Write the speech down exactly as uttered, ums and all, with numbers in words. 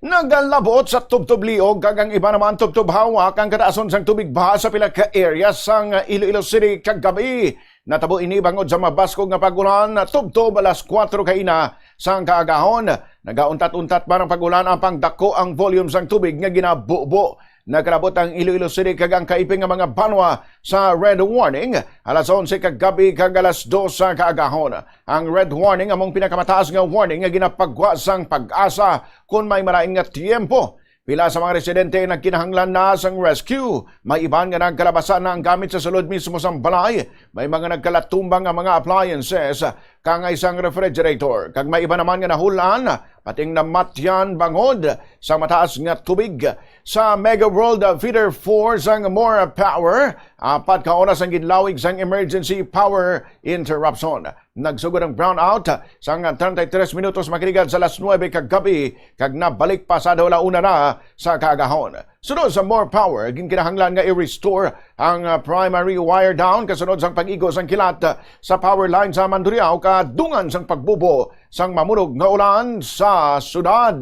Nagalabot sa tubtob liog kag ang iba naman tubtob hawak ang kataason sang tubig baha sa pila ka area sang Iloilo City kagabi. Natabo ini bangod sa mabaskog nga pag-ulan tubtob alas kuwatro kaina sang kaagahon. Nagauntat-untat man ang pag-ulan, apang dako ang volume sang tubig nga ginabubo. Nagalabot ang Iloilo City kag ang kaiping nga mga banwa sa red warning alas onse kagabi kag alas dos sa kaagahon. Ang red warning among pinakamataas nga warning nga ginapagwa sang PAGASA kon may malain nga tiyempo. Pila sa mga residente nagkinahanglan na sang rescue. May iban nga nagkalabasan na ang gamit sa sulod mismo sang balay. May mga nagkalatumbang nga mga appliances, kangay sang refrigerator. Kag may iba naman nga nahulan, pating namatyan bangod sa mataas nga tubig. Sa Mega World Feeder four sang More Power, apat ka oras ang ginlawig sang emergency power interruption. Nagsugod ang brownout sang treinta y tres minutos makiligan sa alas nuebe kagabi kag nabalik pasado ala una na sa kaagahon. Sunod sa More Power, ginkinahanglan nga i-restore ang, ah, primary wire down kasunod sang pag-igo sang kilat, ah, sa power line sa Mandurriao kadungan sang pagbubo sang mamunog nga ulan sa syudad.